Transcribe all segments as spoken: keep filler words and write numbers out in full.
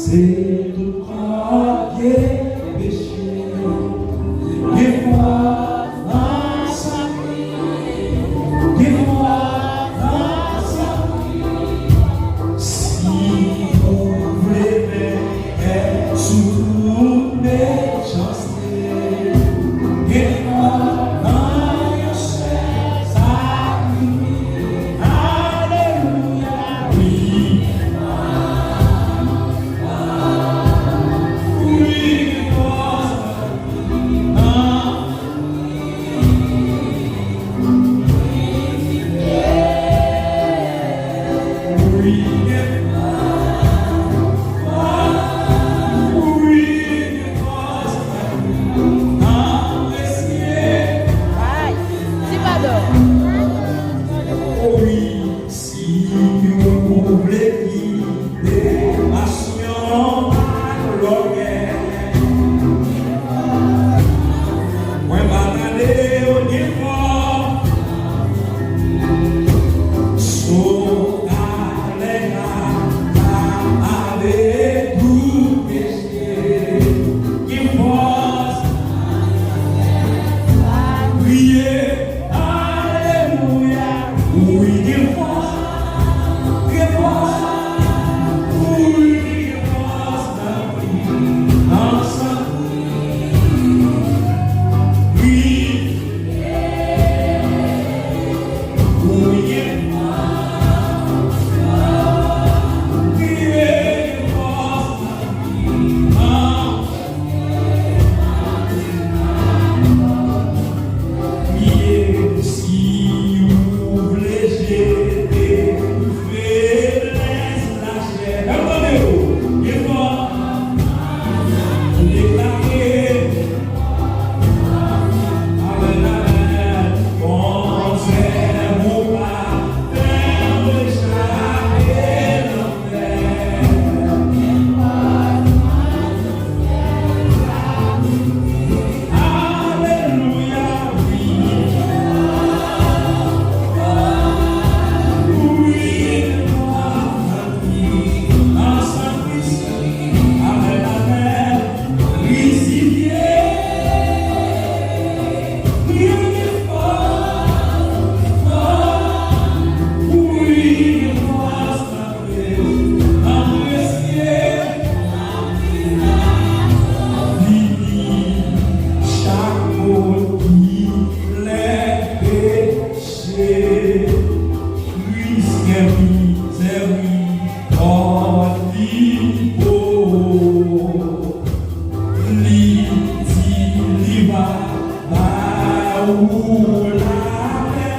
Se tout kòdye peche. Gen fòs nan sakri. Gen fòs nan sakri. Si ou vle venkè sou tout mechanste, gen fòs nan yon sèl sakri. Alelouya, wi. Ay, ti padon. Si ou vle kite pasyon ak lògèy, mwen pa tande yo gen fò. So talè a pa avèk ou peche. Gen fòs. Priye. Alelouya. Wi, gen fòs. Gen fòs. Wi, gen fòs. Nan san. Wi. Wi, gen fòs. Wi, gen fòs. Si ou vle jete tout feblès lachè, n ap tande w, gen fòs, deklare, amèn, amèn, Bondye, ou pa fè m chape. Vini, chapo ki plen peche. Kris gen mizèri, kò li po. Li di li va ba ou lapè,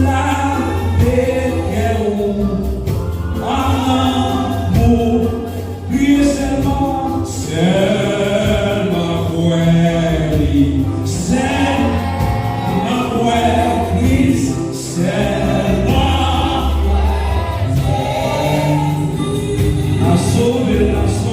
lave kè ou an lanmou. Priye sèlman, sèlman kwè li, sèlman kwè Kris, sèlman kwè Jezi. L ap sove, l ap sove.